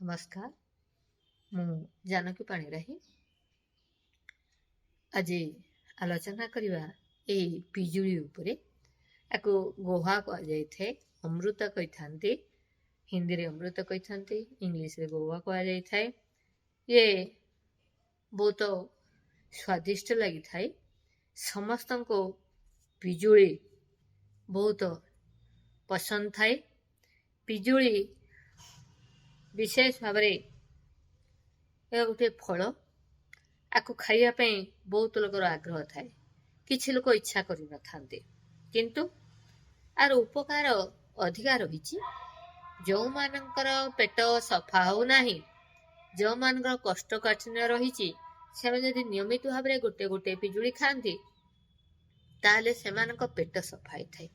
ନମସ୍କାର, ମୁଁ ଜାନକୀ ପାଣିଗ୍ରାହୀ। ଆଜି ଆଲୋଚନା କରିବା ଏଇ ପିଜୁଳି ଉପରେ। ଆକୁ ଗୁଆଭା କୁହାଯାଇଥାଏ, ଅମୃତ କହିଥାନ୍ତି। ହିନ୍ଦୀରେ ଅମୃତ କହିଥାନ୍ତି, ଇଂଲିଶରେ ଗୁଆଭା କୁହାଯାଇଥାଏ। ଇଏ ବହୁତ ସ୍ୱାଦିଷ୍ଟ ଲାଗିଥାଏ। ସମସ୍ତଙ୍କୁ ପିଜୁଳି ବହୁତ ପସନ୍ଦ ଥାଏ। ପିଜୁଳି ବିଶେଷ ଭାବରେ ଏହା ଗୋଟିଏ ଫଳ। ଆକୁ ଖାଇବା ପାଇଁ ବହୁତ ଲୋକର ଆଗ୍ରହ ଥାଏ। କିଛି ଲୋକ ଇଚ୍ଛା କରିନଥାନ୍ତି, କିନ୍ତୁ ଆର ଉପକାର ଅଧିକା ରହିଛି। ଯେଉଁମାନଙ୍କର ପେଟ ସଫା ହେଉନାହିଁ, ଯେଉଁମାନଙ୍କର କୋଷ୍ଠକାଠିନ୍ୟ ରହିଛି, ସେମାନେ ଯଦି ନିୟମିତ ଭାବରେ ଗୋଟେ ଗୋଟେ ପିଜୁଳି ଖାଆନ୍ତି, ତାହେଲେ ସେମାନଙ୍କ ପେଟ ସଫା ହେଇଥାଏ।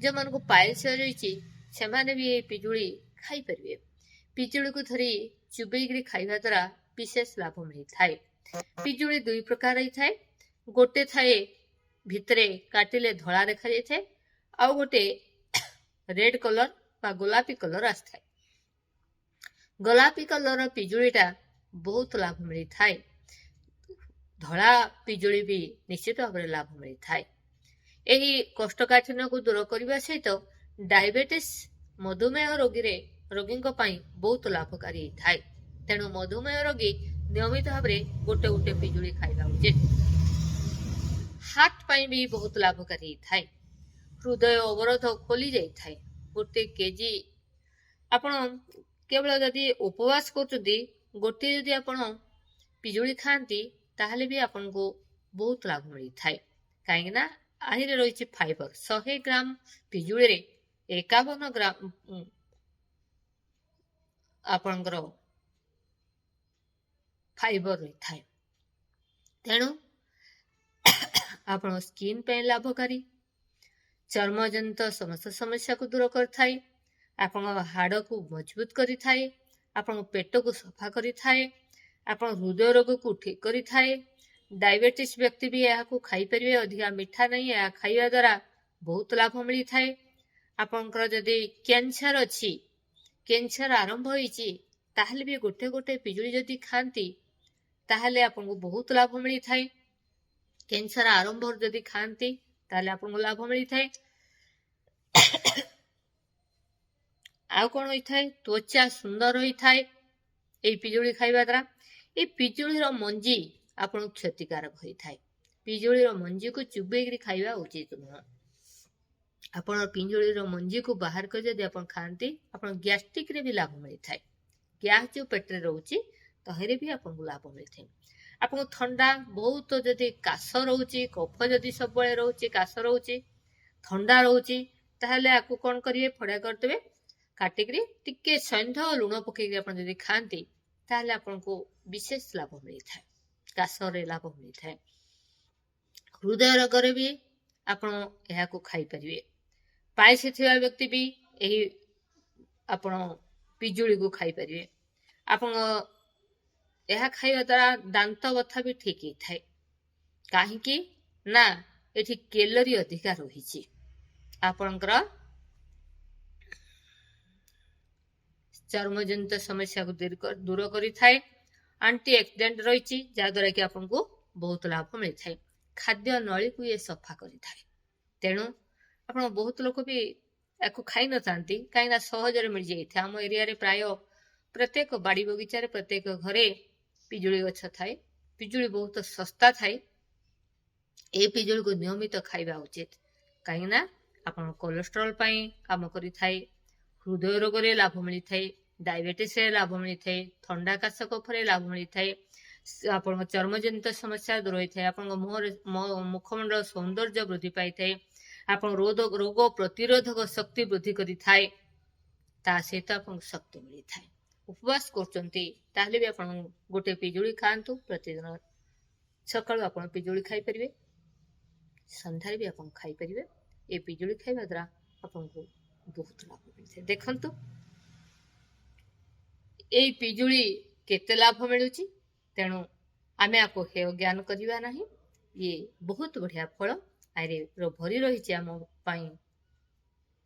ଯେଉଁମାନଙ୍କୁ ପାଇଲ୍ସ ରହିଛି, ସେମାନେ ବି ଏଇ ପିଜୁଳି ଖାଇପାରିବେ। ପିଜୁଳିକୁ ଧରି ଚୁବେଇକିରି ଖାଇବା ଦ୍ୱାରା ବିଶେଷ ଲାଭ ମିଳିଥାଏ। ପିଜୁଳି ଦୁଇ ପ୍ରକାର ହେଇଥାଏ। ଗୋଟେ ଥାଏ, ଭିତରେ କାଟିଲେ ଧଳା ଦେଖାଯାଇଥାଏ, ଆଉ ଗୋଟେ ରେଡ୍ କଲର ବା ଗୋଲାପୀ କଲର ଆସିଥାଏ। ଗୋଲାପୀ କଲରର ପିଜୁଳିଟା ବହୁତ ଲାଭ ମିଳିଥାଏ। ଧଳା ପିଜୁଳି ବି ନିଶ୍ଚିତ ଭାବରେ ଲାଭ ମିଳିଥାଏ। ଏହି କୋଷ୍ଠକାଠିନ୍ୟକୁ ଦୂର କରିବା ସହିତ ଡାଇବେଟିସ୍, ମଧୁମେହ ରୋଗୀଙ୍କ ପାଇଁ ବହୁତ ଲାଭକାରୀ ହେଇଥାଏ। ତେଣୁ ମଧୁମେହ ରୋଗୀ ନିୟମିତ ଭାବରେ ଗୋଟେ ଗୋଟେ ପିଜୁଳି ଖାଇବା ଉଚିତ। ହାର୍ଟ ପାଇଁ ବି ବହୁତ ଲାଭକାରୀ ହେଇଥାଏ। ହୃଦୟ ଅବରୋଧ ଖୋଲି ଯାଇଥାଏ। 1 କେଜି ଆପଣ କେବଳ ଯଦି ଉପବାସ କରୁଛନ୍ତି, ଗୋଟିଏ ଯଦି ଆପଣ ପିଜୁଳି ଖାଆନ୍ତି, ତାହେଲେ ବି ଆପଣଙ୍କୁ ବହୁତ ଲାଭ ମିଳିଥାଏ। କାହିଁକି ନା ଏଥିରେ ରହିଛି ଫାଇବର। 100 ଗ୍ରାମ ପିଜୁଳିରେ 51 ଗ୍ରାମ ଆପଣଙ୍କର ଫାଇବର ରହିଥାଏ। ତେଣୁ ଆପଣଙ୍କ ସ୍କିନ୍ ପାଇଁ ଲାଭକାରୀ, ଚର୍ମଜନିତ ସମସ୍ତ ସମସ୍ୟାକୁ ଦୂର କରିଥାଏ, ଆପଣଙ୍କ ହାଡ଼କୁ ମଜବୁତ କରିଥାଏ, ଆପଣଙ୍କ ପେଟକୁ ସଫା କରିଥାଏ, ଆପଣ ହୃଦୟ ରୋଗକୁ ଠିକ କରିଥାଏ। ଡାଇବେଟିସ୍ ବ୍ୟକ୍ତି ବି ଏହାକୁ ଖାଇପାରିବେ। ଅଧିକା ମିଠା ନାହିଁ। ଏହା ଖାଇବା ଦ୍ୱାରା ବହୁତ ଲାଭ ମିଳିଥାଏ। ଆପଣଙ୍କର ଯଦି କ୍ୟାନ୍ସର ଅଛି, କ୍ୟାନ୍ସର ଆରମ୍ଭ ହୋଇଛି, ତାହେଲେ ବି ଗୋଟେ ଗୋଟେ ପିଜୁଳି ଯଦି ଖାଆନ୍ତି, ତାହେଲେ ଆପଣଙ୍କୁ ବହୁତ ଲାଭ ମିଳିଥାଏ। କ୍ୟାନ୍ସର ଆରମ୍ଭରୁ ଯଦି ଖାଆନ୍ତି, ତାହେଲେ ଆପଣଙ୍କୁ ଲାଭ ମିଳିଥାଏ। ଆଉ କ'ଣ ହୋଇଥାଏ? ତ୍ୱଚା ସୁନ୍ଦର ହୋଇଥାଏ ଏଇ ପିଜୁଳି ଖାଇବା ଦ୍ୱାରା। ଏଇ ପିଜୁଳିର ମଞ୍ଜି ଆପଣଙ୍କୁ କ୍ଷତିକାରକ ହୋଇଥାଏ। ପିଜୁଳିର ମଞ୍ଜିକୁ ଚୁବେଇକିରି ଖାଇବା ଉଚିତ ନୁହଁ। ଆପଣ ପିଜୁଳିର ମଞ୍ଜିକୁ ବାହାର କରି ଯଦି ଆପଣ ଖାଆନ୍ତି, ଆପଣ ଗ୍ୟାଷ୍ଟ୍ରିକରେ ବି ଲାଭ ମିଳିଥାଏ। ଗ୍ୟାସ୍ ଯେଉଁ ପେଟରେ ରହୁଛି, ତହିଁରେ ବି ଆପଣଙ୍କୁ ଲାଭ ମିଳିଥାଏ। ଆପଣଙ୍କୁ ଥଣ୍ଡା ବହୁତ ଯଦି କାଶ ରହୁଛି, କଫ ଯଦି ସବୁବେଳେ ରହୁଛି, କାଶ ରହୁଛି, ଥଣ୍ଡା ରହୁଛି, ତାହେଲେ ଆକୁ କ'ଣ କରିବେ? ଫଡ଼ା କରିଦେବେ, କାଟିକିରି ଟିକେ ସୈନ୍ଧବ ଲୁଣ ପକେଇକି ଆପଣ ଯଦି ଖାଆନ୍ତି, ତାହେଲେ ଆପଣଙ୍କୁ ବିଶେଷ ଲାଭ ମିଳିଥାଏ। କାଶରେ ଲାଭ ମିଳିଥାଏ। ହୃଦୟ ରୋଗରେ ବି ଆପଣ ଏହାକୁ ଖାଇପାରିବେ। ପାଇଲ୍ସ ଥିବା ବ୍ୟକ୍ତି ବି ଏହି ଆପଣ ପିଜୁଳିକୁ ଖାଇପାରିବେ। ଆପଣ ଏହା ଖାଇବା ଦ୍ୱାରା ଦାନ୍ତ ବଥା ବି ଠିକ୍ ହେଇଥାଏ। କାହିଁକି ନା ଏଠି କ୍ୟାଲୋରି ଅଧିକା ରହିଛି। ଆପଣଙ୍କର ଚର୍ମଜନିତ ସମସ୍ୟାକୁ ଦୂର କରିଥାଏ। ଆଣ୍ଟି ଅକ୍ସିଡେଣ୍ଟ ରହିଛି, ଯାହାଦ୍ୱାରା କି ଆପଣଙ୍କୁ ବହୁତ ଲାଭ ମିଳିଥାଏ। ଖାଦ୍ୟ ନଳୀକୁ ଇଏ ସଫା କରିଥାଏ। ତେଣୁ ଆପଣ ବହୁତ ଲୋକ ବି ୟାକୁ ଖାଇନଥାନ୍ତି, କାହିଁକିନା ସହଜରେ ମିଳିଯାଇଥାଏ। ଆମ ଏରିଆରେ ପ୍ରାୟ ପ୍ରତ୍ୟେକ ବାଡ଼ି ବଗିଚାରେ, ପ୍ରତ୍ୟେକ ଘରେ ପିଜୁଳି ଗଛ ଥାଏ। ପିଜୁଳି ବହୁତ ଶସ୍ତା ଥାଏ। ଏଇ ପିଜୁଳିକୁ ନିୟମିତ ଖାଇବା ଉଚିତ, କାହିଁକିନା ଆପଣ କୋଲେଷ୍ଟ୍ରଲ ପାଇଁ କାମ କରିଥାଏ, ହୃଦୟ ରୋଗରେ ଲାଭ ମିଳିଥାଏ, ଡାଇବେଟିସରେ ଲାଭ ମିଳିଥାଏ, ଥଣ୍ଡା କାଶ କଫରେ ଲାଭ ମିଳିଥାଏ, ଆପଣଙ୍କ ଚର୍ମଜନିତ ସମସ୍ୟା ଦୂର ହୋଇଥାଏ, ଆପଣଙ୍କ ମୁହଁରେ ମୁଖମଣ୍ଡଳ ସୌନ୍ଦର୍ଯ୍ୟ ବୃଦ୍ଧି ପାଇଥାଏ, ଆପଣ ରୋଗ ପ୍ରତିରୋଧକ ଶକ୍ତି ବୃଦ୍ଧି କରିଥାଏ, ତା ସହିତ ଆପଣଙ୍କୁ ଶକ୍ତି ମିଳିଥାଏ। ଉପବାସ କରୁଛନ୍ତି, ତାହେଲେ ବି ଆପଣ ଗୋଟେ ପିଜୁଳି ଖାଆନ୍ତୁ। ପ୍ରତିଦିନ ସକାଳୁ ଆପଣ ପିଜୁଳି ଖାଇପାରିବେ, ସନ୍ଧ୍ୟାରେ ବି ଆପଣ ଖାଇପାରିବେ। ଏ ପିଜୁଳି ଖାଇବା ଦ୍ୱାରା ଆପଣଙ୍କୁ ବହୁତ ଲାଭ ମିଳିଥାଏ। ଦେଖନ୍ତୁ, ଏଇ ପିଜୁଳି କେତେ ଲାଭ ମିଳୁଛି। ତେଣୁ ଆମେ ଆକୁ ହେୟ ଜ୍ଞାନ କରିବା ନାହିଁ। ଇଏ ବହୁତ ବଢ଼ିଆ ଫଳ। ଆରେ ଭରି ରହିଛି ଆମ ପାଇଁ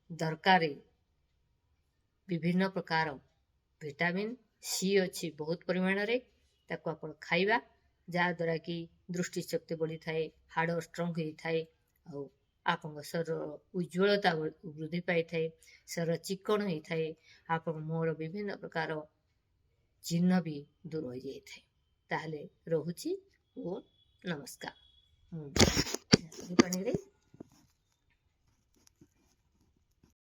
ଦରକାର ବିଭିନ୍ନ ପ୍ରକାର ଭିଟାମିନ୍। ସି ଅଛି ବହୁତ ପରିମାଣରେ, ତାକୁ ଆପଣ ଖାଇବା, ଯାହାଦ୍ୱାରା କି ଦୃଷ୍ଟି ଶକ୍ତି ବଢ଼ିଥାଏ, ହାଡ଼ ଷ୍ଟ୍ରଙ୍ଗ ହେଇଥାଏ ଆଉ ଆପଣଙ୍କ ଶରୀର ଉଜ୍ଜ୍ୱଳତା ବୃଦ୍ଧି ପାଇଥାଏ, ଶରୀର ଚିକ୍କଣ ହେଇଥାଏ, ଆପଣ ମୁହଁର ବିଭିନ୍ନ ପ୍ରକାର ଚିହ୍ନ ବି ଦୂର ହୋଇଯାଇଥାଏ। ତାହେଲେ ରହୁଛି ଓ ନମସ୍କାର। ମୁଁ ପାଣିଗ୍ରାହୀ।